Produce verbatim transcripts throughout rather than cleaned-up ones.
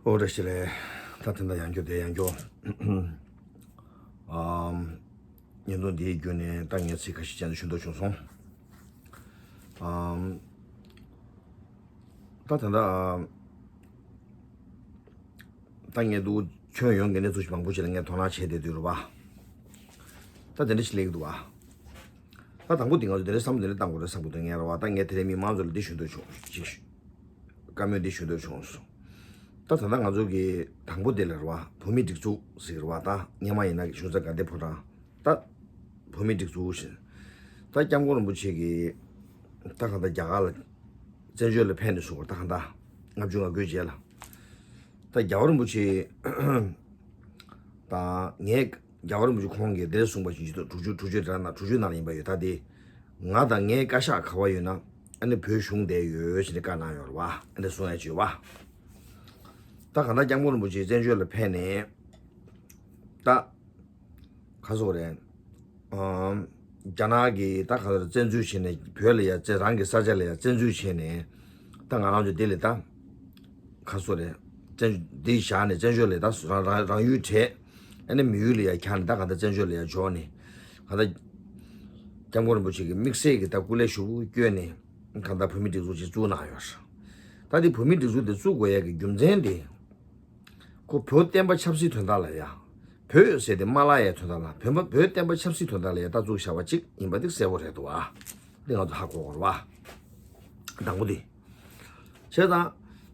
ཨོ་བཀྲ་ཤིས་བདེ་ལེགས། ད་དེ་འདྲ་ཡང་བསྐྱར་དེ་ཡང་བསྐྱར། ཨམ། བརྙན་ཐུང་འདིའི་བརྒྱུད་ནས་ད་ངས་ཚིག་ཁ་ཤས་ཅན་ཞུ་འདོད་བྱུང་སོང་། ཨམ། ད་དེ་འདྲ། ད་ངས་འདུག་ཁྱོན་ཡོངས་ཀྱི་གནས་ཚུལ་ཞིག་མང་པོ་ཞིག་ལ་ངས་དོ་སྣང་བྱས་བསྡད་དུས་རེད་པ། ད་དེ་འདྲ་ཞིག་སླེབས་ཀྱི་འདུག་པ། ད་དང་པོ་དེ་ང་ཚོ་དེ་འདྲ་བསམ་བློ་དེ་འདྲ་བཏང་དགོས་རེད་བསམ་གྱི་འདུག་ངས་རེད་པ། ད་ངས་དེ་རིང་མི་མང་ཚོ་ལ་འདི་ཞུ་འདོད་བྱུང་ཞིག་བཀའ་མོལ་འདི་ཞུ་འདོད་བྱུང་སོང་། ད་ད་ལྟ་ང་ཚོ་གི་དང་པོ་དེ་ལ་རེད་པ། བོད་མིའི་སྒྲིག་འཛུགས་ཟེར་རེད་པ། ད་སྔོན་མ་ཡིན་ན་གཞུང་ཚབ་དགའ་ལྡན་ཕོ་བྲང་། ད་བོད་མིའི་སྒྲིག་འཛུགས་ཟེར། ད་སྐྱབས་མགོན་རིན་པོ་ཆེ་གིས་ད་གང་ལྟར་རྒྱ་གར་ལ་བཙན་བྱོལ་ལ་ཕེབས་ནས་བཟུང་བར་ད་གང་ལྟར་ལྔ་བཅུ་ང་དགུའི་རྗེས་ལ། ད་རྒྱལ་བ་རིན་པོ་ཆེ་དང་ངས་རྒྱལ་བ་རིན་པོ་ཆེ་ཁོང་གིས་འདིར་གསུངས་པ་བཞིན་ཇི་ལྟར་དྲུག་ཅུ་དྲུག་ཅུ་དྲ་ན་དྲུག་ཅུ་ནང་ལ་ཡིན་པ་ཡོད། ད་དེ་ང་དང་ངའི་བཀའ་ཤག་ག་བ་ཡོད་ན་ཨ་ནི་བོད་གཞུང་བསྡད་ཡོད་ཟེར་ནས་བཀའ་གནང་ཡོད་རེད་པ། ཨ་ནི་གསུང་ཡ་ཅིག་ཡོད་པ། ད་གང་ལྟར་སྐྱབས་མགོན་རིན་པོ་ཆེ་བཙན་བྱོལ་ལ་ཕེབས་ནས་ད། ག་ཟེར་དགོས་རེད། ཨམ། རྒྱ་ནག་གིས་ད་ག་ཚོད་བཙན་འཛུལ་བྱས་ནས་བོད་ལ་ཡ་བཙན་རང་གི་ས་ཆ་ལ་ཡ་བཙན་འཛུལ་བྱས་ནས་ད་ང་རང་ཚོ་འདི་ལ་ད་ག་ཟེར་དགོས་རེད། བཙན་འདི་བཞག་ནས་བཙན་བྱོལ་ལ་ད་རང་རང་རང་ཡུལ་བྲལ། ཨ་ནི་མི་ཡུལ་ལ་ཡ་འཁྱར་ནས་ད་ག་ད་བཙན་བྱོལ་ལ་ཡ་འབྱོར་ནས་ག་ད་སྐྱབས་མགོན་རིན་པོ་ཆེ་གིས་དམིགས་བསལ་གྱི་ད་སྐུ་ལས་ཞུ་བསྐྱོན་ནས་ག་ད་བོད་མི་སྒྲིག་འཛུགས་ཅིག་བཙུགས་གནང་ཡོད། ད་འདི་བོད་མི་སྒྲིག་འཛུགས་དེ་བཙུགས་དགོས་ཡ་གི་རྒྱུ་མཚན་དེ། ཁོ་བོད་བསྟན་པ་ཆབ་སྲིད་དོན་དག་ལ་ཡ། བོད་ཟེར་དེ་མ་བརླག་ཡའི་དོན་དག་ལ་བོད་པ་བོད་བསྟན་པ་ཆབ་སྲིད་དོན་དག་ལ་ཡ་ད་བཙུགས་བཞག་པ་གཅིག་ཡིན་པ་འདི་གསལ་པོ་རེད་འདུག་ཨ། འདི་ང་ཚོ་ཧ་གོ་དགོས་རེད་པ། དང་པོ་འདི། བྱས་ཙང་།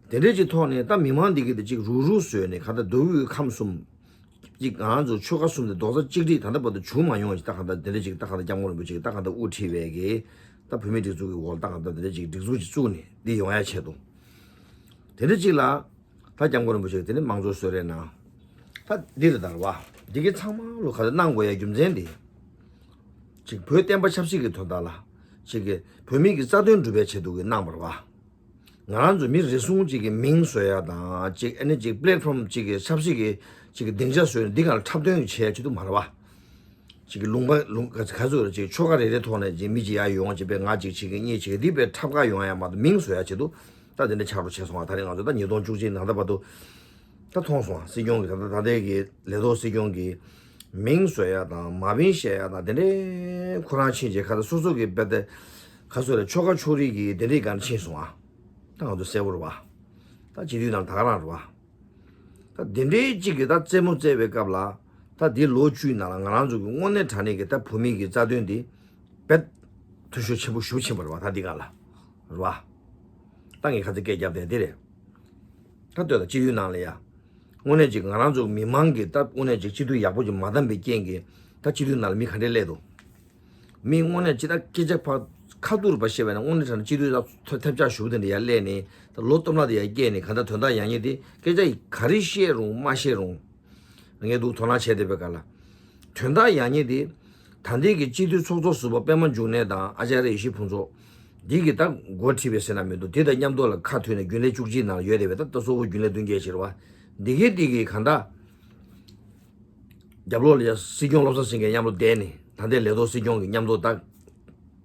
དེ་འདྲའི་ཅིག་ཐོག་ནས་ད་མི་མང་འདི་གི་དེ་ཅིག་རུག་རུག་བཟོས་ནས་ག་ད་མདོ་དབུས་ཁམས་གསུམ། ཅིག་ང་རང་ཚོ་ཆོལ་ཁ་གསུམ་དེ་རྡོག་རྩ་གཅིག་སྒྲིལ་ད་ལྟ་བར་དུ་བྱུང་མ་མྱོང་ཅིག་ད་ག་ད་དེ་འདྲ་ཅིག་ད་ག་ད་སྐྱབས་མགོན་རིན་པོ་ཆེ་གིས་ད་ག་ད་དབུ་ཁྲིད་པའི་གི་ད་བོད་མིའི་སྒྲིག་འཛུགས་ཀྱི་འོག་ལ་ད་ག་ད་དེ་འདྲ་ཅིག་སྒྲིག་འཛུགས་ཅིག་བཙུགས་ནས་འདི་ཡོང་ཡ་ཆེད་དུ། དེ་འདྲ་ཅིག་ལ། ད་སྐྱབས་མགོན་རིན་པོ་ཆེ་གིས་དེ་ནི་དམངས་གཙོའི་གསོལ་རས་གནང་། ད་འདི་རེད་ད་རེད་པ། འདི་གི་ཚང་མ་ལོ་ག་ཚོད་གནང་དགོས་ཡ་རྒྱུ་མཚན་འདི། ཅིག་བོད་བསྟན་པ་ཆབ་སྲིད་ཀྱི་དོན་དག་ལ། ཅིག་གི་བོད་མི་གི་རྩ་དོན་སྒྲུབ་པའི་ཆེད་དུ་གི་གནང་བ་རེད་པ། ང་རང་ཚོ་མི་རེ་ཟུང་ཅིག་གི་མིང་བཟོ་ཡ་དང་ཅིག་ཨ་ནི་ཅིག་པླེ་ཊི་ཕོམ་ཅིག་གི་ཆབ་སྲིད་ཀྱི་ཅིག་གི་སྡིངས་ཆ་བཟོས་ནས་འདི་ག་ལ་འཁྲབ་སྟོན་བྱེད་ཡ་ཆེད་དུ་མ་རེད་པ། ཅིག་གི་ལུང་པ་ལུང་ག་ག་ཚོད་རེད་ཅིག་ཆོལ་ཁ་རེ་རེའི་ཐོག་ནས་ཅིག་མི་ཅིག་ཡར་ཡོང་ཅིག་པས་ང་ཅིག་བྱེད་ཀྱི་གཉིས་བྱེད་ཀྱི་འདི་པས་འཁྲབ་ཁ་ཡོང་ཡ་མ་གཏོགས་མིང་བཟོ་ཡ་ཆེད་དུ་ད་དེ་འདྲ་ཆགས་འགྲོ་བྱས་སོང་བ། ད་རེས་ང་ཚོ་ད་ཉིས་སྟོང་བཅུ་གཅིག་ནང་ད་བར་དུ་ད་མཐོང་སོང་བ། སྲིད་སྐྱོང་གི་ད་ད་ལྟའི་གི་ལས་ཐོག་སྲིད་སྐྱོང་གི་མིང་བཟོ་ཡ་དང་མ་བིན་བཤད་ཡ་དང་དེ་འདྲའི་ཁོ་རང་ཕྱིན་ཅིག་ག་ད་སོ་སོ་གི་པས་དེ་ག་ཚོད་རེད་ཆོལ་ཁ་ཕྱོགས་རིས་ཀྱི་དེ་འདྲའི་སྒང་ཕྱིན་སོང་བ། ད་ང་ཚོ་གསལ་པོ་རེད་པ། ད་སྤྱི་འཐུས་ནང་ད་ག་རང་རེད་པ། ད་དེ་འདྲའི་གཅིག་གིས་ད་རྩེད་མོ་རྩེ་བའི་སྐབས་ལ། ད་འདི་ལོ་བཅུའི་ནང་ལ་ང་རང་ཚོ་གི་དངོས་གནས་དྲང་གནས་ཀྱི་ད་བོད་མི་གི་རྩ་དོན་འདི། དཔེ། འཐུས་ཤོར་ཆེན་པོ་ཞེ་པོ་ཕྱིན་པ་རེད་པ་ད་འདི་སྒང་ལ། རེད་པ། ད་ངས་ཁ་ཚིག་སྐད་བརྒྱབ་བསྡད་འདི་རེད། ད་ལྟོས་ད་སྤྱི་འཐུས་ནང་ལ་ཡ། དངོས་གནས་ཅིག་ང་རང་ཚོ་མི་མང་གིས་ད་དངོས་གནས་ཅིག་སྤྱི་འཐུས་ཡག་པོ་ཅིག་མ་བདམས་པའི་རྐྱེན་གྱིས་ད་སྤྱི་འཐུས་ནང་ལ་མི་ག་འདྲས་སླེབས་འདུག་མི་དངོས་གནས་ཅི་ལྟར་སྐད་ཆ་ཕར་ཁ་ཐུག་རུ་ཕར་བཤད་པ་ཡིན་ན་དངོས་གནས་དྲང་གནས་སྤྱི་འཐུས་ལ་ཐོ་ཐབས་ཆག་ཞུ་དེ་འདྲ་ཡར་སླེབས་ནས་ད་ལོ་སྟོང་ལྔ་དེ་ཡར་བསྐྱལ་ནས་གང་ལྟར་དོན་དག་ཡག་ཉེས་དེ་སྐད་ཆ་ག་རེ་བཤད་རུང་མ་བཤད་རུང་། ངས་འདུག་དོ་སྣང་བྱས་བསྡད་པའི་སྐབས་ལ། དོན་དག་ཡག་ཉེས་དེ། ད་ལྟའི་གི་སྤྱི་འཐུས་ཚོགས་གཙོ་ཟུར་པ་པད་མ་འབྱུང་གནས་དང་ཨ་ཅཱརྱ་ཡེ་ཤེས་ཕུན་ཚོགས། འདི་གི་ད་འགོ་ཁྲིད་པའི་ཟེར་ན་མི་འདུག་དེ་དང་མཉམ་དུ་ལ་ཁ་མཐུན་ནས་རྒྱུན་ལས་བཅུ་གཅིག་ནང་ལ་ཡོད་བསྡད་པའི་ད་ད་གཙོ་བོ་རྒྱུན་ལས་བདུན་བརྒྱད་ཅིག་རེད་པ། འདི་གའི་འདི་གི་གང་ལྟར། རྒྱབ་ལོགས་ལ་ཡ་སྲིད་སྐྱོང་བློ་བཟང་སེང་གེ་མཉམ་དུ་བསྡད་ནས་ད་ལྟའི་ལས་ཐོག་སྲིད་སྐྱོང་གི་མཉམ་དུ་ད་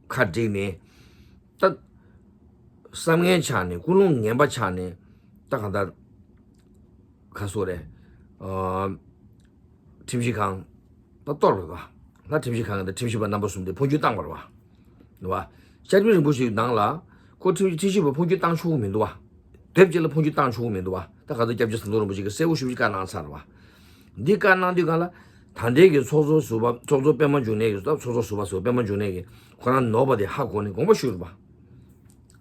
ཁ་བསྒྲིགས་ནས་ད་བསམ་ངན་ཆགས་ནས་ཀུན་སློང་ངན་པ་ཆགས་ནས་ད་གང་ལྟར་ག་སོ་རེད། ཨ། ཁྲིམས་ཞིབ་ཁང་ད་གཏོར་བ་རེད་པ། ད་ཁྲིམས་ཞིབ་ཁང་གི་ད་ཁྲིམས་ཞིབ་པ་རྣམ་པ་གསུམ་དེ་འཕོ་འགྱུར་བཏང་བ་རེད་པ། རེད་པ། བཅའ་ཁྲིམས་རིང་པོ་ཞིག་ནང་ལ་ཁོ་ཁྲིམས་ཁྲིམས་ཞིབ་པ་འཕོ་འགྱུར་བཏང་ཆོག་གི་མི་འདུག་པ། དེབ་ཅིག་ལ་འཕོ་འགྱུར་བཏང་ཆོག་གི་མི་འདུག་པ། ད་ག་ཚོད་སྐྱབས་རྗེ་ཟམ་གདོང་རིན་པོ་ཆེ་གིས་གསལ་པོ་ཞེ་པོ་ཅིག་བཀའ་གནང་ཚར་བ། འདི་བཀའ་གནང་དུས་སྒང་ལ། ད་ལྟའི་གི་ཚོགས་གཙོ་ཟུར་པ་ཚོགས་གཙོ་པད་མ་འབྱུང་གནས་ཀྱིས་ད་ཚོགས་གཙོ་ཟུར་པ་ཟུར་པད་མ་འབྱུང་གནས་ཀྱིས་ཁོ་རང་ནོར་བ་དེ་ཧ་གོ་ནས་དགོངས་པ་ཞུས་རེད་པ།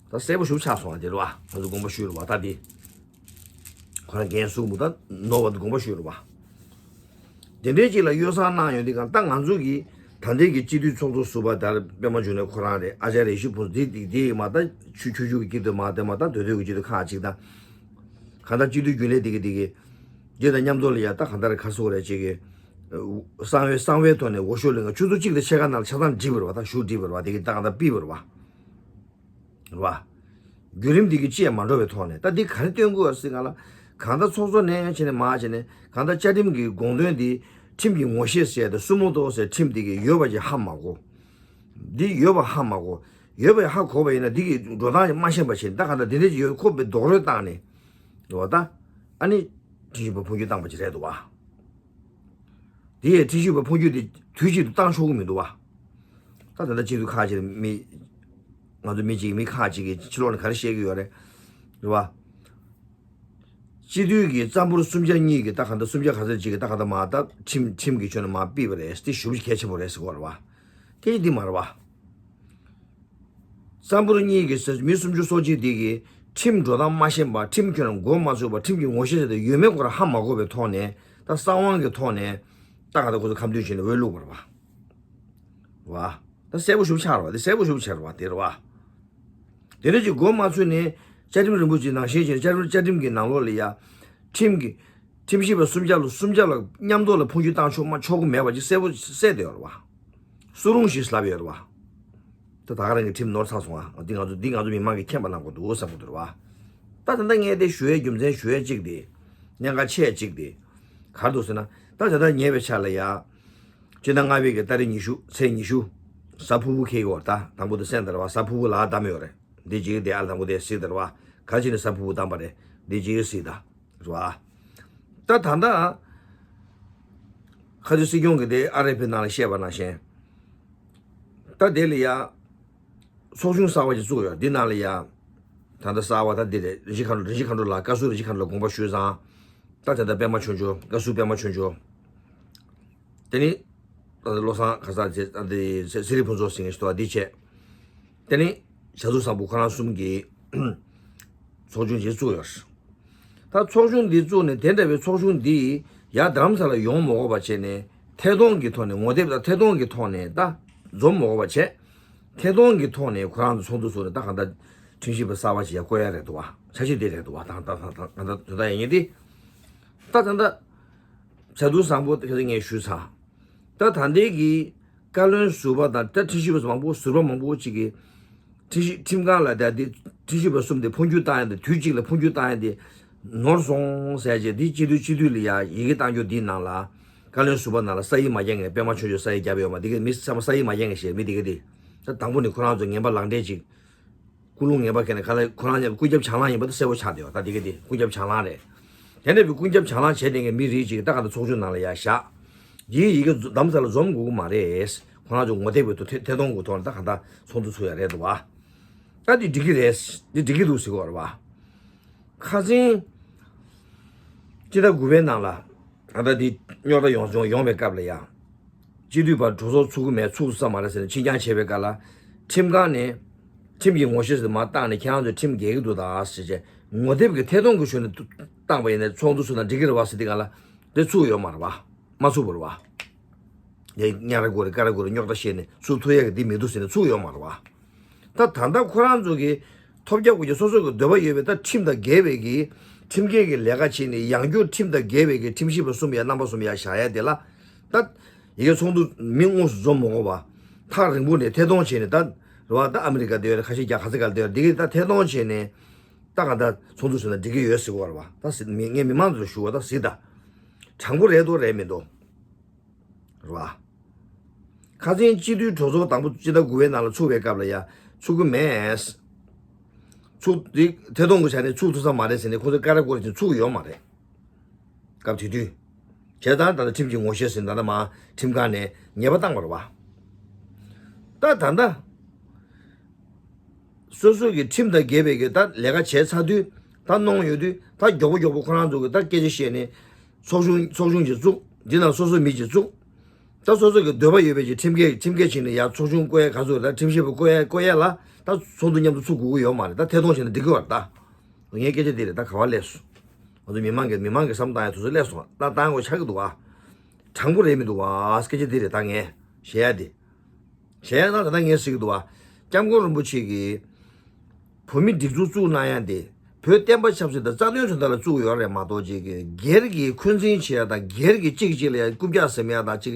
ད་གསལ་པོ་ཞེ་པོ་ཆགས་སོང་བ་དེ་རེད་པ། ང་ཚོ་དགོངས་པ་ཞུས་རེད་པ་ད་འདི། ཁོ་རང་འགན་སུ་མུ་ད་ནོར་བ་དེ་དགོངས་པ་ཞུས་རེད་པ། དེ་འདྲའི་ཅིག་ལ་གཡོ་ཟ་གནང་ཡོང་དུས་སྒང་ད་ང་ཚོ་གི་ད་ལྟའི་གི་སྤྱི་འཐུས་ཚོགས་གཙོ་ཟུར་པ་ད་པད་མ་འབྱུང་གནས་ཁོ་རང་རེད། ཨ་ཅཱརྱ་ཡེ་ཤེས་ཕུན་ཚོགས་འདི་འདི་འདི་མ་ད་ཆུ་ཆུ་ཆུ་གི་སྐྱིད་སྡུག་མ་དེ་མ་ད་འདོད་འདོད་ཀྱི་སྐྱིད་སྡུག་ཁག་ཅིག་ད། གང་ལྟར་སྤྱི་འཐུས་རྒྱུན་ལས་འདི་གི་འདི་གི་འདི་དང་མཉམ་དུ་ལ་ཡ་ད་གང་ལྟར་ག་སོ་རེད་ཅིག་གི་གསང་བའི་གསང་བའི་ཐོག་ནས་འོས་ཤོག་ལེན་ག་ཆུ་ཚོད་གཅིག་དང་ཕྱེད་ཀ་ནང་ལ་ཆ་ཚང་བསྒྲིགས་པ་རེད་པ། ད་ཞུ་བསྒྲིགས་པ་རེད་པ། འདི་གི་ད་གང་ལྟར་ཕུལ་བ་རེད་པ། རེད་པ། བརྒྱུད་རིམ་འདི་གི་ཅི་ཡང་མ་འགྲོ་བའི་ཐོག་ནས་ད་འདི་ག་རེ་སྟོན་དགོས་ཟེར་ག་ལ། གང་ལྟར་ཚོགས་གཙོ་ནས་བྱས་ནས་མར་བྱས་ནས་གང་ལྟར་བཅའ་ཁྲིམས་ཀྱི་དགོངས་དོན་འདི་ཁྲིམས་ཀྱི་ངོ་ཤེས་ཟེར་ཏེ་སུ་མོ་ཏོ་ཟེར་ཁྲིམས་འདི་གི་ཡོད་པ་ཅིག་ཧ་མ་གོ། འདི་ཡོད་པ་ཧ་མ་གོ། ཡོད་པ་ཧ་གོ་བ་ཡིན་ན་འདི་གི་འགྲོ་སྟངས་ཅིག་མ་ཤེས་པ་བྱས་ནས་ད་གང་ལྟར་འདི་འདྲ་ཅིག་ཡོད་ཁོ་པའི་རྡོག་རོལ་བཏང་ནས། རེད་པ་ད། ཨ་ནི་ཁྲིམས་ཞིབ་པ་འཕོ་འགྱུར་བཏང་པ་ཅིག་རེད་འདུག་བ། དེ་ཡས་ཁྲིམས་ཞིབ་པ་འཕོ་འགྱུར་དེ་དུས་གཅིག་ཏུ་བཏང་ཆོག་གི་མི་འདུག་བ། ད་ད་ལྟ་སྤྱི་འཐུས་ཁག་ཅིག་ལ་མི། ང་ཚོ་མི་གཅིག་མི་ཁག་ཅིག་གིས་ཕྱི་ལོགས་ནས་ག་རེ་བཤད་ཀྱི་ཡོད་རེད། རེད་བ། སྤྱི་འཐུས་ཀྱི་རྩ་འབོར་སུམ་ཆ་གཉིས་ཀྱི་ད་ག་ད་སུམ་ཆ་ག་ཚོད་ཅིག་གི་ད་ག་ད་མ་ད་ཁྲིམས་ཁྲིམས་ཀྱི་ཆོས་ནས་མ་ཕུད་པ་རེད། དེ་ཞེ་པོ་གལ་ཆེན་པོ་རེད་ཟེར་གྱི་ཡོད་རེད་བ། སྐད་ཆ་འདི་མ་རེད་བ། རྩ་འབོར་གཉིས་ཀྱི་ས་མི་སུམ་ཅུ་སོ་གཅིག་འདི་གིས་ཁྲིམས་འགྲོ་སྟངས་མ་ཤེས་པ། ཁྲིམས་ཁྱོན་ནས་མགོ་མ་ཚོས་པ། ཁྲིམས་ཀྱི་ངོ་ཤེས་ཟེར་དེ་ཡོད་མེད་ཁོ་རང་ཧ་མ་གོ་བའི་ཐོག་ནས། ད་གསང་བ་གི་ཐོག་ནས་ད་ག་ད་ཁོ་ཚོ་ཁ་འདོན་བྱས་ནས་འོས་བླུགས་པ་རེད་བ། བ། ད་གསལ་པོ་ཞེ་པོ་ཆགས་རེད་བ། དེ་གསལ་པོ་ཞེ་པོ་ཆགས་རེད་བ། དེ་རེད་བ། དེ་འདྲ་ཅིག་མགོ་མ་ཚོས་ནས་བཅའ་ཁྲིམས་རིན་པོ་ཆེ་ནང་བཞིན་བྱས་ནས་བཅའ་ཁྲིམས་བཅའ་ཁྲིམས་ཀྱི་ནང་ལོགས་ལ་ཡ། ཁྲིམས་ཀྱི། ཁྲིམས་ཞིབ་པ་སུམ་ཆ་ལ་སུམ་ཆ་ལ་མཉམ་དུ་ལ་འཕོ་འགྱུར་བཏང་ཆོག་མ་ཆོག་གི་མེད་པ་ཅིག་གསལ་པོ་གསལ་བསྡད་ཡོད་རེད་བ། སུ་རུང་ཞིག་ལབ་ཡོད་རེད་བ། ད་ད་ག་རང་གི་ཁྲིམས་ནོར་ཚར་སོང་ཨ། འདི་ང་ཚོ་འདི་ང་ཚོ་མི་མང་གིས་མཁྱེན་པ་གནང་དགོས་འདུག་བསམ་གྱི་འདུག་རེད་བ། ད་ད་ལྟ་ངས་དེ་ཞུ་ཡའི་རྒྱུ་མཚན་ཞུ་ཡ་གཅིག་དེ། གནད་འགག་ཆེ་གཅིག་དེ། ག་རེ་འདུག་ཟེར་ན། ད་ད་ལྟ་ཉེ་བའི་ཆར་ལ་ཡ། སྤྱི་ཟླ་ལྔ་པའི་གི་ཏ་རིག་ཉི་ཤུ་ཚེས་ཉི་ཤུ། གཟའ་ཕུར་བུ་འཁེལ་ཡོད་རེད། ད་དང་པོ་དེ་གསན་དང་རེད་བ། གཟའ་ཕུར་བུ་ལ་བདམས་ཡོད་རེད། འདི་རྗེས་དེ་ཨ་དང་པོ་དེ་གཟིགས་དང་རེད་བ། ག་རེ་བྱས་ནས་གཟའ་ཕུར་བུ་བདམས་པ་རེད། འདི་རྗེས་གཟིགས་དང་། རེད་བ། ད་ད་ལྟ་ཁ་ཆེ་སྲིད་སྐྱོང་གི་དེ་ཨར་ཨེཕ་པི་ནང་ལ་བཤད་པ་ནང་བཞིན། ད་དེ་ལ་ཡ། ཚོགས་ཆུང་གསར་པ་ཅིག་བཙུགས་ཡོད། འདི་ནང་ལ་ཡ། ད་ལྟ་གསར་པ་ད་འདི་རེད། རིན་ཆེན་མཁའ་འགྲོ། རིན་ཆེན་མཁའ་འགྲོ་ལགས། བཀའ་ཟུར་རིན་ཆེན་མཁའ་འགྲོ་ལགས་དགོངས་པ་ཞུས་ཙང་། ད་ད་ལྟ་པད་མ་ཆོས་འབྱོར། བཀའ་ཟུར་པད་མ་ཆོས་འབྱོར། དེ་ནི། ད་ལྟ་བློ་བཟང་ཁ་སང་ཚེ་ད་ལྟ་ཚེ་རིང་ཕུན་ཚོགས་ཟེར་མཁན་ཞིག་འདུག་བ། འདི་བྱས། དེ་ནི་བྱ་ཚུལ་བཟང་པོ། ཁོ་རང་གསུམ་གྱིས་ཚོགས་ཆུང་ཅིག་བཙུགས་ཡོད། ད་ཚོགས་ཆུང་འདི་བཙུགས་ནས། དེ་འདྲ་བའི་ཚོགས་ཆུང་འདི་ཡ་རྡ་རམ་ས་ལ་ཡོང་མ་དགོས་པ་བྱས་ནས། ཐད་གཏོང་གི་ཐོག་ནས། ངོ་དེབ་དང་ཐད་གཏོང་གི་ཐོག་ནས་ད་འཛོམས་མ་དགོས་པ་བྱས། ཐད་གཏོང་གི་ཐོག་ནས་ཁོ་རང་ཚོ་ཚོགས་འདུ་ཚོགས་ནས། ད་གང་ལྟར་ཁྲིམས་ཞིབ་པ་གསར་པ་ཞིག་ཡར་བསྐོ་ཡ་རེད་འདུག་བ། འཆར་གཞི་འདི་རེད་འདུག་བ། ད་ད་ད་ད་ད་དོན་དག་ཡིན་ངེས་འདི། ད་ད་ད་བྱ་འདུ་བཟང་པོ་དེ་ངས་ཞུས་ཚར། ད་ད་ལྟའི་གི་བཀའ་བློན་ཟུར་པ་དང་། ད་ཁྲིམས་ཞིབ་པ་མང་པོ། ཟུར་པ་མང་པོ་ཅིག་གིས་ཁྲིམས་ཞིབ་ཁྲིམས་ཁང་ལ་ད་འདི་ཁྲིམས་ཞིབ་པ་གསུམ་དེ་འཕོ་འགྱུར་བཏང་ཡ་དེ། དུས་གཅིག་ལ་འཕོ་འགྱུར་བཏང་ཡ་དེ་ནོར་སོང་ཟེར་བྱས། འདི་སྤྱི་འཐུས་སྤྱི་འཐུས་ལ་ཡ་ཡི་གེ་བཏང་རྒྱུ་འདི་ནང་ལ། བཀའ་བློན་ཟུར་པ་ནང་ལ་ས་ཡིག་མ་རྒྱག་མཁན། པད་མ་ཆོས་འབྱོར་ས་ཡིག་བརྒྱབ་ཡོད་མ། འདི་ག་མི་ཚང་མ་ས་ཡིག་མ་རྒྱག་མཁན་ཞིག་མི་འདི་ག་འདི། ད་དང་པོ་ནས་ཁོ་རང་ཚོ་ངན་པ་ལག་འབྲེལ་ཅིག་ཀུན་སློང་ངན་པ་ཁྱེར་ནས། ག་ལ་ཁོ་རང་ཉིད་ཀུན་ཁྱབ་བྱང་ལམ་ཡིན་པ་ད་གསལ་པོ་ཆགས་བསྡད་ཡོད། ད་འདི་ག་འདི་ཀུན་ཁྱབ་བྱང་ལམ་རེད། དེ་འདྲ་བའི་ཀུན་ཁྱབ་བྱང་ལམ་བྱས་བསྡད་མཁན་མི་རིགས་ཅིག་ད་ག་ད་ཚོགས་ཆུང་ནང་ལ་ཡ་བཞག་འདིའི་ཡི་གེ་རྡ་རམ་ས་ལ་འཛོམས་དགོས་ཀྱི་མ་རེད། ཁོ་རང་ཚོ་ངོ་དེབ་ཀྱི་ཐོག་ཐད་ཐད་གཏོང་གི་ཐོག་ནས་ད་ག་ད་ཚོགས་འདུ་ཚུགས་ཡ་རེད་འདུག་བ། ད་འདི་འགྲིག་གི་རེད། འདི་འགྲིག་གི་འདུག་ཟེར་གྱི་ཡོད་རེད་བ། ཁ་སང་སྤྱི་ཟླ་དགུ་པའི་ནང་ལ། ད་ལྟ་འདི་རྙོག་དྲ་ཡོང་ཡོང་ཡོང་བའི་སྐབས་ལ་ཡ། སྤྱི་འཐུས་པ་གྲོས་ཚོགས་ཚུགས་ཀྱི་མེད། ཚུགས་ཐུབ་ས་མ་རེད་ཟེར་ནས་ཕྱིར་འགྱངས་བྱས་པའི་སྐབས་ལ། ཁྲིམས་ཁང་ནས་ཁྲིམས་ཀྱི་ངོ་ཤེས་ཟེར་མར་བཏང་ནས། ཁྱེད་རང་ཚོས་ཁྲིམས་འགལ་གྱི་འདུག་ད་ཟེར་བྱས། ངོ་དེབ་ཀྱི་ཐད་གཏོང་གི་ཞོར་ནས་བཏང་པ་ཡིན་ན་ཚོགས་འདུ་ཚུགས་ན་འགྲིག་གི་རེད་བ་ཟེར་དུས་སྒང་ལ། དེ་ཚུགས་ཡོད་མ་རེད་བ། མ་ཚུགས་པ་རེད་བ། དེ་གཉའ་ར་དགོས་རེད། ཀ་ར་དགོས་རེད། རྙོག་དྲ་བཤད་ནས་ཚུགས་ཐུབ་ཡག་གི་འདི་མི་འདུག་ཟེར་ནས་ཚུགས་ཡོད་མ་རེད་བ། ད་ད་ལྟ་ཁོ་རང་ཚོ་གི་ཐོབ་རྒྱག་དགོས་ཀྱི། སོ་སོ་གི་འདོད་པ་ཡོད་པའི་ད་ཁྲིམས་དང་འགལ་བའི་གི་ཁྲིམས་འགལ་གྱི་ལས་ཀ་བྱས་ནས། ཡང་བསྐྱར་ཁྲིམས་དང་འགལ་བའི་གི་ཁྲིམས་ཞིབ་པ་གསུམ་ཡ་རྣམ་པ་གསུམ་ཡ་བཞག་ཡ་དེ་ལ། ད་ཡི་གེ་ཚོགས་འདུ་མི་དངོས་སུ་འཛོམས་མ་དགོས་པ། ཐག་རིང་པོ་ནས་ཐད་གཏོང་བྱས་ནས། ད་རེད་བ། ད་ཨ་མི་རི་ཀ་དེ་ཡོད་རེད། ཁ་ཤས་རྒྱ་གར་ས་ག་ལ་དེ་ཡོད་རེད། དེ་གི་ད་ཐད་གཏོང་བྱས་ནས། ད་ག་ད་ཚོགས་འདུ་ཟེར་ན་འགྲིག་གི་ཡོད་ཟེར་གྱི་ཡོད་རེད་བ། ད་ཟེར་མི་ངས་མི་མང་ཚོ་ལ་ཞུ་བ། ད་གཟིགས་ད། དྲང་པོ་རེད་འདུག་རེད་མི་འདུག་རེད་བ། ཁ་སང་སྤྱི་འཐུས་གྲོས་ཚོགས་དང་པོ་སྤྱི་ཟླ་དགུ་པའི་ནང་ལ་ཚུགས་པའི་སྐབས་ལ་ཡ། ཚུགས་ཀྱི་མེད། ཚུགས་དེ་ཐད་གཏོང་གི་ཆ་ནས་ཚུགས་ཐུབ་ས་མ་རེད་ཟེར་ནས་ཁོ་ཚོས་ཀ་ར་ཀོ་ར་བྱས་ཚུགས་ཡོད་མ་རེད། སྐབས་དེ་དུས། བྱས་ཙང་ད་ལྟ་ཁྲིམས་ཀྱི་ངོ་ཤེས་ཟེར་ནས་ད་ལྟ་མར་ཁྲིམས་ཁང་ནས་ཉེས་པ་བཏང་བ་རེད་བ། ད་ད་ལྟ། སོ་སོ་གི་ཁྲིམས་དང་འགལ་བའི་གི་ད་ལས་ཀ་བྱས་ཚར་དུས། ད་གནང་ཡོད་དུས། ད་མགྱོགས་པོ་མགྱོགས་པོ་ཁོ་རང་ཚོ་གི་ད་སྐད་ཆ་བཤད་ནས། ཚོགས་ཆུང་ཚོགས་ཆུང་ཅིག་བཙུགས། འདི་ནང་སོ་སོ་མི་ཅིག་བཙུགས། ད་སོ་སོ་གི་འདོད་པ་ཡོད་པའི་ཅིག་ཁྲིམས་འགལ་ཁྲིམས་འགལ་བྱས་ནས་ཡར་ཚོགས་ཆུང་བསྐོ་ཡ། ག་ཚོད་ད་ཁྲིམས་ཞིབ་པ་བསྐོ་ཡ་བསྐོ་ཡ་ལ། ད་ཚོགས་འདུ་མཉམ་དུ་ཚུགས་དགོས་ཀྱི་ཡོད་མ་རེད། ད་ཐད་གཏོང་བྱས་ན་འགྲིག་གི་ཡོད་རེད་ད། ངའི་སྐད་ཆ་འདི་རེད། ད་ག་བ་སླེབས་སོང་། ང་ཚོ་མི་མང་གི་མི་མང་གི་བསམ་བཏང་ཡ་དུས་ཚོད་སླེབས་སོང་། ད་བཏང་དགོས་ཆགས་ཀྱི་འདུག་བ། དྲང་པོ་རེད་མི་འདུག་བ། སྐད་ཆ་འདི་རེད། ད་ངས་བཤད་ཡ་འདི། གཞན་ཡང་ད་ལྟ་ངས་ཟེར་གྱི་འདུག་བ། སྐྱབས་མགོན་རིན་པོ་ཆེ་གིས་བོད་མིའི་སྒྲིག་འཛུགས་བཙུགས་གནང་ཡ་དེ། བོད་བསྟན་པ་ཆབ་སྲིད་དང་རྩ་དོན་དོན་དག་ལ་བཙུགས་ཡོད་རེད་མ་གཏོགས། ཅིག་གི་སྒེར་གྱི་འཁོན་འཛིན་བྱེད་ཡ་དང་། སྒེར་གྱི་གཅིག་གཅིག་ལ་ཡ་རྐུབ་བཀྱག་ཟིན་ཡ་དང་། ཅིག་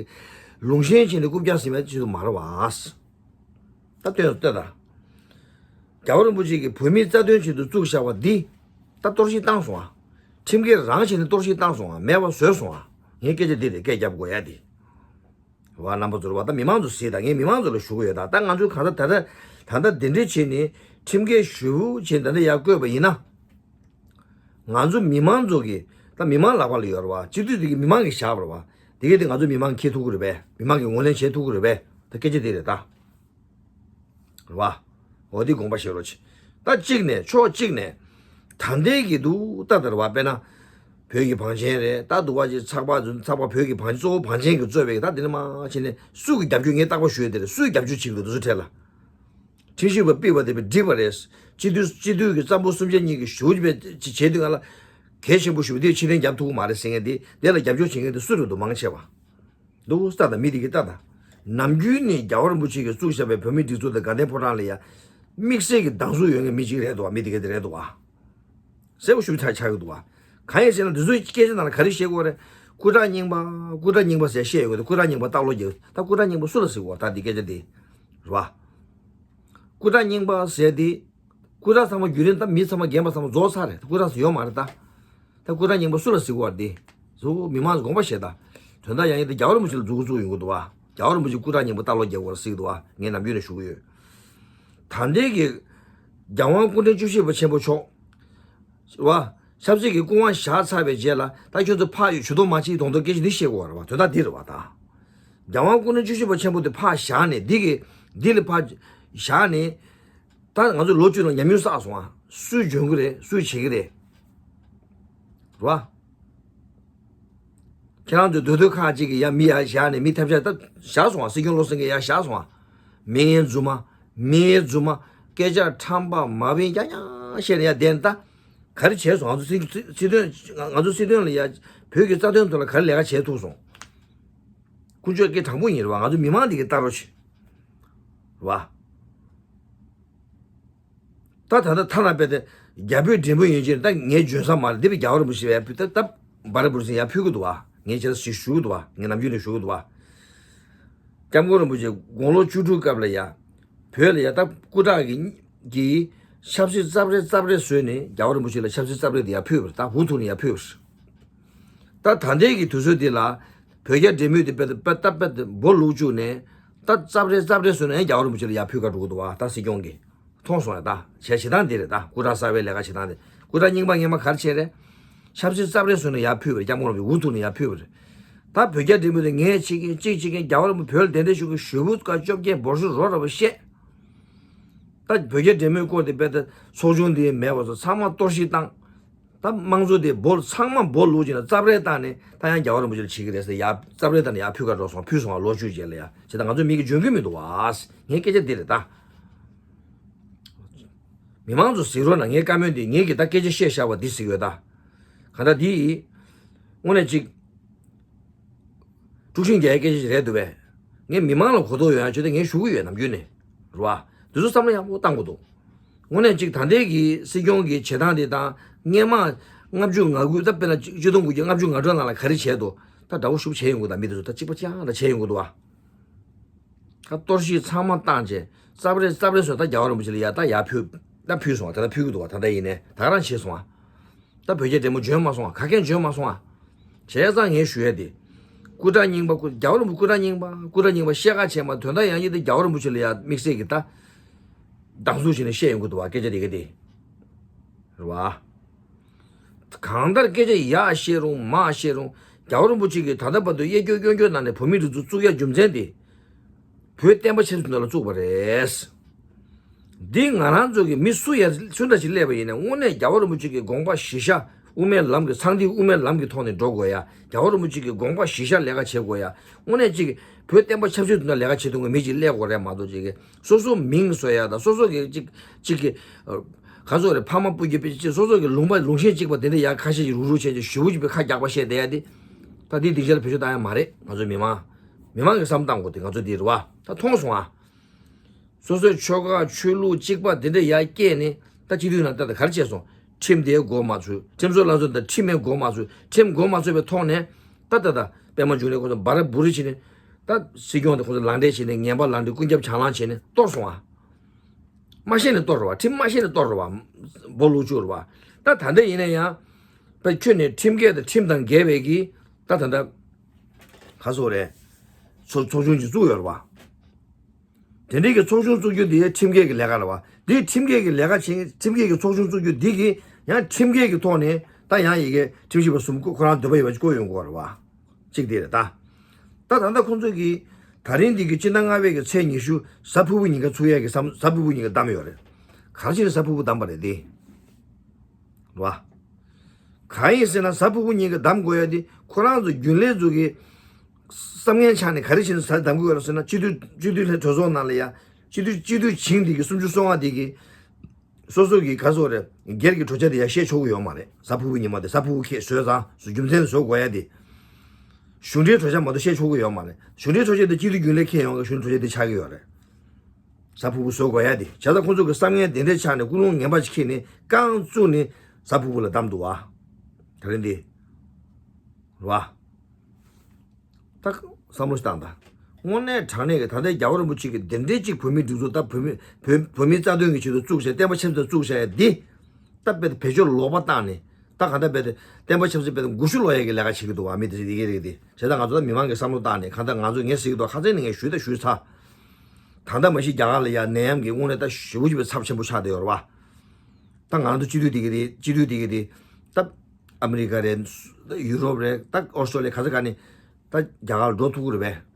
ལུང་བཞེངས་བྱས་ནས་རྐུབ་བཀྱག་ཟིན་ཡ་ཅིག་ཏུ་མ་རེད་བ། ད་ལྟོས་ལྟོས་དང་། རྒྱལ་བ་རིན་པོ་ཆེ་གིས་བོད་མིའི་རྩ་དོན་ཆེད་དུ་བཙུགས་བཞག་པ་འདི། ད་གཏོར་བཤིག་བཏང་སོང་ཨ། ཁྲིམས་འགལ་རང་བྱས་ནས་གཏོར་བཤིག་བཏང་སོང་ཨ། མེད་པ་བཟོས་སོང་ཨ། ངས་སྐད་ཆ་འདི་རེད། སྐད་རྒྱབ་དགོས་ཡ་འདི། བ། རྣམ་པ་ཚོར་བ། ད་མི་མང་ཚོ་གཟིགས་དང་། ངས་མི་མང་ཚོ་ལ་ཞུ་གི་ཡོད། ད་ད་ང་ཚོས་གང་ལྟར་ད་ལྟ་ད་ལྟ་འདི་འདྲས་བྱས་ནས་ཁྲིམས་འགལ་ཞེ་པོ་བྱས་ད་ལྟ་ཡར་བཀོད་པ་ཡིན་ན། ང་ཚོ་མི་མང་ཚོ་གི་ད་མི་མང་ལག་པ་ལ་ཡོད་རེད་བ། སྤྱི་འཐུས་དེ་གི་མི་མང་གིས་བཞག་པ་རེད་བ། དེ་གི་དེ་ང་ཚོ་མི་མང་འཁྱེར་ཐུབ་ཀྱི་རེད་པས། མི་མང་གིས་ངོས་ལེན་བྱེད་ཐུབ་ཀྱི་རེད་པས། ད་སྐད་ཆ་དེ་རེད་ད། རེད་བ། འོ་དེ་དགོངས་པ་བཞེས་རོགས་བྱེད། ད་གཅིག་ནས་ཕྱོགས་གཅིག་ནས་ད་ལྟའི་གི་འདུག་ད་ད་རེད་བ། དཔེར་ན་བོད་ཀྱི་བང་ཆེན་རེད། ད་འདུག་བ་ཅིག་ཚགས་པར་ཚོ་ཚགས་པར་བོད་ཀྱི་བང་གཙོ་བོ་བང་ཆེན་གྱིས་གཙོས་པའི་ད་དེ་ནས་མར་བྱས་ནས་སུ་གི་རྒྱབ་སྐྱོར། ངས་རྟག་པར་ཞུ་ཡ་དེ་རེད། སུ་གི་རྒྱབ་སྐྱོར་བྱེད་ཀྱི་འདུག་དེ་ཚོ་འཕྲལ་ལ། ཁྲིམས་ཞིབ་པ་པི་བ་དེ་བས་འགྲིག་པ་རེད། སྤྱི་འཐུས་སྤྱི་འཐུས་ཀྱི་གཙང་པོ་སུམ་བརྒྱ་གཉིས་ཀྱི་ཞུ་བྱེད་པའི་ཆེད་དུ་ང་ལ་གལ་ཆེན་པོ་ཞུ་བ་དེ་ཕྱིར་འཐེན་རྒྱབ་ཐུབ་ཀྱི་མ་རེད་ཟེར་མཁན་དེ། དེ་ལ་རྒྱབ་སྐྱོར་བྱེད་མཁན་དེ་སུ་རེད་འདུག་མང་ཆེ་བ། འདུག་ལྟ་དང་། མི་དེ་གི་ལྟ་དང་། ནམ་རྒྱུན་ནས་རྒྱལ་བ་རིན་པོ་ཆེ་གིས་བཙུགས་བཞག་པའི་བོད་མིའི་སྒྲིག་འཛུགས་དང་དགའ་ལྡན་ཕོ་བྲང་ལ་ཡ་དམིགས་བསལ་གྱི་སྡང་ཟུག་ཡོད་མཁན་མི་གཅིག་རེད་འདུག་བ། མི་དེ་ག་དེ་རེད་འདུག་བ། གསལ་པོ་ཞེ་པོ་ཆགས་ཆགས་ཀྱི་འདུག་བ། གང་ཡིན་ཟེར་ན་འདི་ཚོའི་སྐད་ཆ་ནང་ལ་ག་རེ་བཤད་ཀྱི་ཡོད་རེད། སྐུ་དྲག་རྙིང་པ། སྐུ་དྲག་རྙིང་པ་ཟེར་བཤད་ཡོད་རེད། སྐུ་དྲག་རྙིང་པ་ལྟག་ལོག་རྒྱག་ད་སྐུ་དྲག་རྙིང་པ་སུ་ལ་ཟེར་གྱི་ཡོད་རེད། ད་འདི་སྐད་ཆ་འདི་རེད་བ། སྐུ་དྲག་རྙིང་པ་ཟེར་དེ། སྐུ་དྲག་ཚང་མ་བརྒྱུད་རིམ་ད་མི་ཚང་མ་རྒན་པ་ཚང་མ་རྫོགས་ཚར་རེད། སྐུ་དྲག་ཚོ་ཡོད་མ་རེད་ད། ད་སྐུ་དྲག་རྙིང་པ་སུ་ལ་ཟེར་གྱི་ཡོད་རེད་དེ། ཚོ་མི་མང་ཚོ་དགོངས་པ་བཞེས་ད། དོན་དག་ཡང་ཡིན་ད་རྒྱལ་བ་རིན་པོ་ཆེ་ལ་མཛུབ་གུ་བཙུགས་ཡོང་གི་འདུག་བ། རྒྱལ་བ་རིན་པོ་ཆེ་སྐུ་དྲག་རྙིང་པ་ལྟག་ལོག་རྒྱག་གི་ཡོད་རེད་ཟེར་གྱི་འདུག་བ། ངས་ནམ་རྒྱུན་ནས་ཞུ་གི་ཡོད། ད་ལྟའི་གི་རྒྱལ་དབང་སྐུ་ཕྲེང་བཅུ་བཞི་པ་ཆེན་པོ་མཆོག་བ། ཆབ་སྲིད་ཀྱི་སྐུ་དབང་བཞག་ཚར་བའི་རྗེས་ལ་ད་ཁྱོད་ཚོ་ཕར་ཡོད་ཇུས་གཏོགས་མ་བྱེད་གདོང་གཏོད་སྐད་ཆ་འདི་བཤད་དགོས་རེད་བ། དོན་དག་འདི་རེད་བ་ད། རྒྱལ་དབང་སྐུ་ཕྲེང་བཅུ་བཞི་པ་ཆེན་པོ་དེ་ཕར་བཞག་ནས་འདི་གི་འདི་ལ་ཕར་བཞག་ནས། ད་ང་ཚོ་ལོ་བཅུ་ལ་ཉམས་མྱོང་བསགས་སོང་ཨ། སུས་འཇོན་གི་རེད། སུས་བྱེད་ཀྱི་རེད། རེད་བ། ཁྱེད་རང་ཚོའི་འདོད་འདོད་ཁག་ཅིག་གིས་ཡ་མི་ཡར་བཞག་ནས་མི་ཐབས་ཆག་ད་བཞག་སོང་ཨ། སྲིད་སྐྱོང་བློ་སེང་གིས་ཡར་བཞག་སོང་ཨ། མི་ངན་རྫུན་མ། མི་ངན་རྫུན་མ། སྐད་ཆ་ཁྲམ་པ་མ་བིན་རྐྱང་རྐྱང་བཤད་ནས་ཡར་བསྡད་ནས་ད། ག་རེ་བྱས་སོང་། ང་ཚོ་སྲིད་སྲིད་དོན། ང་ཚོ་སྲིད་དོན་ལ་ཡ། བོད་ཀྱི་རྩ་དོན་ཐོག་ལ་ག་རེ་ལས་ཀ་བྱས་ཐུབ་སོང་། ཀུན་སྤྱོད་སྐད་དྲང་པོ་ཡིན་རེད་བ། ང་ཚོ་མི་མང་འདི་གི་ལྟ་རོགས་བྱེད། རེད་བ། ད་ད་ལྟ་ཐ་ན་དཔེ་དེ་རྒྱ་བོད་འབྲེལ་མོལ་ཡོད་ཅེས་ད་ངས་འཇོན་ས་མ་རེད། འདི་བས་རྒྱལ་བ་རིན་པོ་ཆེ་བས་ད་ད་བ་ར་བུར་སིང་ཡར་ཕུལ་གི་འདུག་བ། ངས་ཁྱེད་ཞིག་ཞུ་གི་འདུག་བ། ངས་ནམ་རྒྱུན་ནས་ཞུ་གི་འདུག་བ། སྐྱབས་མགོན་རིན་པོ་ཆེ་དགུང་ལོ་བཅུ་དྲུག་སྐབས་ལ་ཡ། བོད་ལ་ཡ་ད་སྐུ་དྲག་གི་གི་ཆབ་སྲིད་རྩབ་རེས་རྩབ་རེས་བཟོས་ནས་རྒྱལ་བ་རིན་པོ་ཆེ་ལ་ཆབ་སྲིད་རྩབ་རེས་དེ་ཡར་ཕུལ་བ་རེད། ད་འུ་ཐུག་ནས་ཡར་ཕུལ་བ་རེད། ད་ད་ལྟའི་གི་དུས་ཚོད་འདི་ལ་བོད་རྒྱ་འབྲེལ་མོལ་དེ་དཔེ་དཔེ་ད་དཔེ་དེ་འབོ་ལུག་བཅུག་ནས་ད་རྩབ་རེས་རྩབ་རེས་བཟོས་ནས་རྒྱལ་བ་རིན་པོ་ཆེ་ལ་ཡར་ཕུལ་ག་འགྲོ་གི་འདུག་བ། ད་སྲིད་སྐྱོང་གིས་མཐོང་སོང་ཡ། ད་བྱས་བྱེད་སྟངས་འདི་རེད། ད་སྐུ་དྲག་གསར་བའི་ལས་ཀ་བྱེད་སྟངས་དེ། སྐུ་དྲག་རྙིང་པ་སྔས་མ་ག་རེ་བྱས་རེད། ཆབ་སྲིད་རྩབ་རེས་བཟོས་ནས་ཡར་ཕུལ་བ་རེད། སྐྱབས་མགོན་རིན་པོ་ཆེ་འུ་ཐུག་ནས་ཡར་ཕུལ་བ་རེད། ད་བོད་རྒྱ་འབྲེལ་མོལ་དེ་ངས་བྱེད་ཀྱིན་གཅིག་བྱེད་ཀྱིན་རྒྱལ་བ་རིན་པོ་བོད་ལ་གདན་འདྲེན་ཞུ་གི་ཞུ་བུ་ཀ་བཅོ་བརྒྱད་འབོར་ཤུ་རོ་ར་བ་བཤད། ད་བོད་རྒྱ་འབྲེལ་མོལ་སྐོར་དེ་དཔེ་ད་ཚོགས་ཆུང་དེ་མེད་པ་ཚོ་ཚང་མ་གཏོར་བཤིག་བཏང་། ད་དམངས་གཙོ་དེ་འབོ་ཚང་མ་འབོ་ལུག་ཅིག་ལ་རྩབ་རེས་བཏང་ནས་ད་ཡང་རྒྱལ་བ་རིན་པོ་ཆེ་ལ་བྱེད་ཀྱི་རེད་ཟེར་ཡ་རྩབ་རེས་བཏང་ནས་ཡར་ཕུལ་ག་འགྲོ་སོང་། ཕུལ་སོང་བ་ལོ་བཅུ་རྗེས་ལ་ཡ། བྱས་ད་ང་ཚོ་མི་གི་འཇོན་གི་མི་འདུག་བ། ངའི་སྐད་ཆ་འདི་རེད་ད། མི་མང་ཚོ་གཟིགས་རོགས་གནང་། ངའི་བཀའ་མོལ་འདི་ངེད་ཀྱིས་ད་སྐད་ཆ་བཤད་བཞག་པ་འདི་གཟིགས་ཡོད་ད། གང་ལྟར་འདི་དངོས་གནས་ཅིག་དཀྲུག་ཤིང་རྒྱག་ཡའི་སྐད་ཆ་ཞིག་རེད་འདུག་པས། ངས་མི་མང་ལ་གོ་རྟོགས་ཡོང་ཡ་ཆེད་དུ་ངས་ཞུ་གི་ཡོད་ནམ་རྒྱུན་ནས། རེད་བ། འདི་ཚོ་བསམ་བློ་ཡག་པོ་བཏང་དགོས་འདུག་དངོས་གནས་ཅིག་ད་ལྟའི་གི་སྲིད་སྐྱོང་གི་བྱེད་སྟངས་འདི་དང་སྔས་མ་ལྔ་བཅུ་ང་དགུ། ད་དཔེར་ན་ཆིག་སྟོང་དགུ་བརྒྱ་ལྔ་བཅུ་ང་དྲུག་ནང་ལ་ག་རེ་བྱས་འདུག་ད་འདྲ་བོ་ཞུ་བྱས་ཡོང་གི་འདུག་མི་དེ་ཚོ་ད་གཅིག་པ་རྐྱང་ལ་བྱས་ཡོང་གི་འདུག་བ། ད་གཏོར་བཤིག་ཚང་མ་བཏང་བྱས་རྩབ་རེས་རྩབ་རེས་བཟོས། ད་རྒྱལ་བ་རིན་པོ་ཆེ་ལ་ཡ་ད་ཡར་ཕུལ། ད་ཕུལ་སོང་བ། ད་ལྟ་ཕུལ་གི་འདུག་བ། ད་ལྟ་ཡིན་ནའི་ད་ག་རང་བྱས་སོང་བ། ད་བོད་རྒྱ་འབྲེལ་མོལ་འཇོན་མ་སོང་བ། ག་གེ་འཇོན་མ་སོང་བ། བྱས་ཙང་ངས་ཞུ་ཡ་དེ། སྐུ་དྲག་རྙིང་པ་སྐུ་རྒྱལ་བ་རིན་པོ་སྐུ་དྲག་རྙིང་པ་སྐུ་དྲག་རྙིང་པ་བཤད་ཁ་བྱས་མ། དོན་དག་ཡང་ཡིན་ད་རྒྱལ་བ་རིན་པོ་ཆེ་ལ་ཡ་དམིགས་བསལ་གྱི་ད་སྡང་ཟུག་བྱས་ནས་བཤད་ཡོང་གི་འདུག་བ། སྐད་ཆ་དེ་ག་དེ། རེད་བ། གང་ལྟར་སྐད་ཆ་ཡག་བཤད་རུང་མང་བཤད་རུང་། རྒྱལ་བ་རིན་པོ་ཆེ་གིས་ད་ལྟ་བར་དུ་གཡས་སྐྱོར་གཡོན་སྐྱོར་གནང་ནས་བོད་མིའི་སྒྲིག་འཛུགས་བཙུགས་ཡ་རྒྱུ་མཚན་དེ། བོད་བསྟན་པ་ཆབ་སྲིད་དོན་ལ་བཙུགས་པ་རེད། འདི་ང་རང་ཚོ་གི་མི་སུ་ཡ་སུ་འདྲ་ཞིག་སླེབས་པ་ཡིན་ན་དངོས་གནས་རྒྱལ་བ་རིན་པོ་ཆེ་གི་དགོངས་པ་གཞི་བཞག་དབུ་མའི་ལམ་གྱི་ཚངས་ཐིག་དབུ་མའི་ལམ་གྱི་ཐོག་ནས་འགྲོ་དགོས་ཡ། རྒྱལ་བ་རིན་པོ་ཆེ་གི་དགོངས་པ་གཞི་བཞག་ལས་ཀ་བྱེད་དགོས་ཡ། དངོས་གནས་ཅིག་བོད་བསྟན་པ་ཆབ་སྲིད་དོན་དག་ལས་ཀ་བྱེད་ཐུབ་མཁན་མི་ཅིག་སླེབས་དགོས་རེད་མ་གཏོགས། ཅིག་གི་སོ་སོ་མིང་བཟོ་ཡ་དང་སོ་སོ་གི་ཅིག་ཅིག་གི་ག་ཚོད་རེད། ཕ་མ་སྤུ་གུ་པེ་ཅིག་སོ་སོ་གི་ལུང་པ་ལུང་ཤན་གཅིག་པ་དེ་འདྲ་ཡ་ཁ་ཤས་ཅིག་རུག་རུག་བྱས་ཅིག་ཞུ་བོ་ཅིག་པའི་ཁ་རྒྱག་པ་བཤད་བསྡད་ཡ་དེ། ད་འདི་སྡིངས་ཆ་ལ་བེད་སྤྱོད་བཏང་ཡ་མ་རེད། ང་ཚོ་མི་མང་མི་མང་གི་བསམ་བཏང་དགོས་དེ་ང་ཚོ་འདི་རེད་བ། ད་མཐོང་སོང་ཨ། སོ་སོའི་ཆོལ་ཁ་ཆོས་ལུགས་གཅིག་པ་དེ་འདྲ་ཡར་སྐྱེས་ནས་ད་སྤྱི་འཐུས་ནང་ད་ལྟ་ག་རེ་བྱས་སོང་། ཁྲིམས་དེའི་མགོ་མ་ཚོས། ཁྲིམས་བཟོ་ལམ་སྲོལ་དང་ཁྲིམས་མའི་མགོ་མ་ཚོས། ཁྲིམས་མགོ་མ་ཚོས་པའི་ཐོག་ནས་ད་ད་ད་པད་མ་འབྱུང་གནས་ཁོ་ཚོ་འབར་འབུར་བྱས་ནས་ད་སྲིད་སྐྱོང་དེ་ཁོ་ཚོ་ལག་འབྲེལ་བྱས་ནས་ངན་པ་ལག་འབྲེལ་ཀུན་ཁྱབ་བྱང་ལམ་བྱས་ནས་གཏོར་སོང་ཨ། མ་ཤེས་ནས་གཏོར་རེད་བ། ཁྲིམས་མ་ཤེས་ནས་གཏོར་རེད་བ། སྦོ་ལུག་བཅུག་རེད་བ། ད་ད་ལྟ་ཡིན་ན་ཡང་པ་ཁྱོད་ནས་ཁྲིམས་འགལ་དང་ཁྲིམས་དང་འགལ་བའི་གི་ད་ད་ད་ག་སོ་རེད། ཚོགས་ཚོགས་ཆུང་ཅིག་བཙུགས་ཡོད་རེད་བ། དེ་འདྲའི་གི་ཚོགས་ཆུང་བཙུགས་རྒྱུ་དེ་ཁྲིམས་འགལ་གྱི་ལས་ཀ་རེད་བ། འདི་ཁྲིམས་འགལ་གྱི་ལས་ཀ་བྱེད། ཁྲིམས་འགལ་གྱི་ཚོགས་ཆུང་བཙུགས་རྒྱུ་འདི་གི་ཡང་ཁྲིམས་འགལ་གྱི་ཐོག་ནས་ ད་ཡང་ཡི་གེ་ཁྲིམས་ཞིབ་པ་གསུམ་ཁོ་ཁོ་རང་འདོད་པ་ཡོད་པ་ཅིག་བསྐོ་ཡོང་དགོས་རེད་བ། གཅིག་དེ་རེད་ད། ད་ད་ལྟ་ཁོང་ཚོ་གིས་ད་རིང་འདི་གི་སྤྱི་ཟླ་ལྔ་པའི་གི་ཚེས་ཉི་ཤུ་གཟའ་ཕུར་བུ་ཉིན་ཀ་ཚུགས་ཡས་གི་བསམ། གཟའ་ཕུར་བུ་ཉིན་ཀ་བདམས་ཡོད་རེད། ག་རེ་བྱས་ནས་གཟའ་ཕུར་བུ་བདམས་པ་རེད་དེ། རེད་བ། གང་ཡིན་ཟེར་ན་གཟའ་ཕུར་བུ་ཉིན་ཀ་བདམས་དགོས་ཡ་དེ་ཁོ་རང་ཚོ་རྒྱུན་ལས་ཚོ་གི་བསམ་ངན་ཆགས་ནས། ག་རེ་བྱས་ནས་གཟའ་བདམས་དགོས་ཡ་རེད་ཟེར་ན། སྤྱི་འཐུས་སྤྱི་འཐུས་ལྷན་གྲོས་ཚོགས་ནང་ལ་ཡ། སྤྱི་འཐུས་སྤྱི་འཐུས་བྱིངས་དེ་གི་སུམ་ཅུ་སོ་ལྔ་དེ་གི་སོ་སོ་གི་ག་ཟེར་དགོས་རེད། སྒེར་གྱི་གྲོས་འཆར་དེ་ཡར་བཤད་ཆོག་གི་ཡོད་མ་རེད། གཟའ་ཕུར་བུ་ཉི་མ་དེ་གཟའ་ཕུར་བུ་ཁྱེད་བཟོས་ཙང་རྒྱུ་མཚན་བཟོ་དགོས་ཡ་དེ། གཞུང་འབྲེལ་གྲོས་འཆར་མ་གཏོགས་བཤད་ཆོག་གི་ཡོད་མ་རེད། གཞུང་འབྲེལ་གྲོས་འཆར་དེ་སྤྱི་འཐུས་རྒྱུན་ལས་ཁྱེད་ཡོང་གི་གཞུང་འབྲེལ་གྲོས་འཆར་དེ་ཆགས་ཀྱི་ཡོད་རེད། གཟའ་ཕུར་བུ་བཟོ་དགོས་ཡ་དེ། བྱས་ཙང་ཁོང་ཚོ་གི་བསམ་ངན་དེ་འདྲས་ཆགས་ནས་ཀུན་སློང་ངན་པ་ཞིག་འཁྱེར་ནས་རྐང་བཙུགས་ནས་གཟའ་ཕུར་བུ་ལ་བདམས་འདུག་བ། ད་རིང་འདི། རེད་བ། ད་བསམ་བློ་ཞིག་བཏང་ད། དངོས་གནས་དྲང་གནས་ཀྱི་ད་ལྟའི་རྒྱལ་བ་རིན་པོ་ཆེ་གིས་དེ་འདྲའི་གཅིག་བོད་མིའི་སྒྲིག་འཛུགས། ད་བོད་མི་བོད་བོད་མིའི་རྩ་དོན་གྱི་ཆེད་དུ་བཙུགས་བྱས། བསྟན་པ་ཆབ་སྲིད་བཙུགས་བྱས་འདི། ད་དཔེ་བེད་སྤྱོད་ལོག་པ་བཏང་ནས། ད་གང་ལྟར་དཔེ་བསྟན་པ་ཆབ་སྲིད་དཔེ་མགོ་གཞུ་ལོག་ཡས་ཀྱི་ལས་ཀ་བྱེད་ཀྱི་འདུག་བ། མི་དེ་ཚོ་དེ་གས་རེད་དེ། བྱས་ཙང་ང་ཚོ་ད་མི་མང་གི་བསམ་བློ་བཏང་ནས། གང་ལྟར་ང་ཚོ་ངས་ཟེར་གྱི་འདུག་ཁ་སང་ནས་ངས་ཞུས་ད་ཞུས་ཚར། ད་ལྟ་མ་གཞི་རྒྱ་གར་ལ་ཡ་ནད་ཡམས་ཀྱི་དངོས་གནས་ད་ཞེ་པོ་ཅིག་པའི་ཚབས་ཆེན་པོ་ཆགས་བསྡད་ཡོད་རེད་བ། ད་ང་ཚོ་སྤྱི་འཐུས་དེ་གི་དེ། སྤྱི་འཐུས་དེ་གི་དེ། ད་ཨ་མི་རི་ཀ་རེད། ད་ཡུ་རོབ་རེད། ད་ཨོ་སི་ཀྲོ་ལི་ཡ། ག་ས་ག་ནས་ད་རྒྱ་གར་ལ་འགྲོ་ཐུབ་ཀྱི་རེད་པས།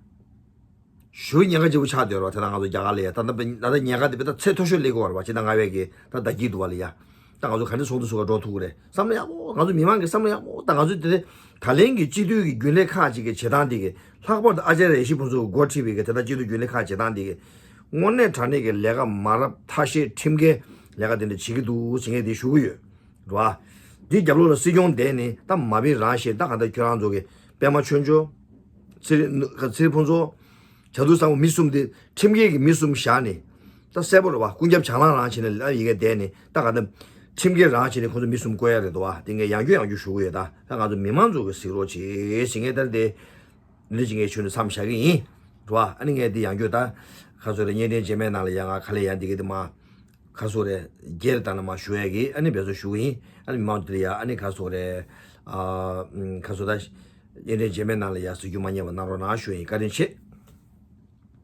ཞེ་པོ་ཉེན་ཁ་ཆེན་པོ་ཆགས་བསྡད་ཡོད་རེད་བ། དེ་ད་ང་ཚོ་རྒྱ་གར་ལ་ཡ་ད་ད་ད་ད་ཉེན་ཁ་དེ་དཔེ་ད་ཚད་མཐོ་ཤོས་སླེབས་ཀྱི་ཡོད་རེད་བ། སྤྱི་ཟླ་ལྔ་པའི་གི་ད་ཟླ་དཀྱིལ་འདུག་བ་ལ་ཡ། ད་ང་ཚོ་ག་འདྲ་ཚོགས་འདུ་ཚོགས་ག་འགྲོ་ཐུབ་ཀྱི་རེད། བསམ་བློ་ཡག་པོ། ང་ཚོ་མི་མང་གི་བསམ་བློ་ཡག་པོ། ད་ང་ཚོ་དེ་ད་ལན་གྱི་སྤྱི་འཐུས་ཀྱི་རྒྱུན་ལས་ཁག་ཅིག་གི་བྱེད་སྟངས་དེ་གི། ལྷག་པར་དུ་ཨ་ཅཱརྱ་ཡེ་ཤེས་ཕུན་ཚོགས་ཀྱིས་འགོ་ཁྲིད་པའི་གི་དེ་ད་སྤྱི་འཐུས་རྒྱུན་ལས་ཁག་བྱེད་སྟངས་དེ་གི། དངོས་གནས་དྲང་གནས་ཀྱི་ལས་ཀ་མ་རབས་ཐ་ཤལ་ཁྲིམས་འགལ་ལས་ཀ་དེ་འདྲ་བྱེད་ཀྱི་འདུག་ཟེར་མཁན་དེ་ཞུ་གི་ཡོད། རེད་བ། འདི་རྒྱབ་ལོགས་ལ་སྲིད་སྐྱོང་བསྡད་ནས་ད་མ་འབད་རང་བཞིན། ད་གང་ལྟར་ཁྱོད་རང་ཚོ་གི་པད་མ་ཆོས་འབྱོར། ཚེ་རིང་ཚེ་རིང་ཕུན་ཚོགས། བྱ་དུར་བཟང་པོ། མི་གསུམ་དེ་ཁྲིམས་འགལ་གྱི་མི་གསུམ་བཞག་ནས། ད་གསལ་པོ་རེད་བ། ཀུན་ཁྱབ་བྱང་ལམ་རང་བྱས་ནས་ལ་ཡི་གེ་བསྡད་ནས། ད་ག་ད་ཁྲིམས་འགལ་རང་བྱས་ནས་ཁོང་ཚོ་མི་གསུམ་བསྐོ་ཡ་རེད་འདུག་བ། དེ་ངས་ཡང་བསྐྱར་ཡང་བསྐྱར་ཞུ་གི་ཡོད། ད་ད་ང་ཚོ་མི་མང་ཚོ་གིས་གཟིགས་རོགས་བྱེད་ཟེར་མཁན་དེ་རེད་དེ། འདི་འདྲ་ཅིག་ངས་ཞུས་ནས་མཚམས་བཞག་གི་ཡིན། རེད་བ། ཨ་ནི་ངས་འདི་ཡང་བསྐྱར་ད་ཁ་སོ་རེ་བརྙན་འཕྲིན་རྗེས་མའི་ནང་ལ་ཡ་ང་ག་ལེ་ཡ་འདི་གི་དེ་མ། ཁ་སོ་རེ་སྒེར་དང་ལ་མ་ཞུ་ཡ་གི། ཨ་ནི་འབད་རྩོལ་ཞུ་གི་ཡིན། ཨ་ནི་མི་མང་དེ་ལ་ཡ། ཨ་ནི་ཁ་སོ་རེ། ཨ་ཁ་སོ་ད་བརྙན་འཕྲིན་རྗེས་མའི་ནང་ལ་ཡ་གཟིགས་རྒྱུ་མ་བསྙེལ་བ་གནང་རོགས་གནང་ཞུ་ཡིན། བཀའ་དྲིན་ཆེ།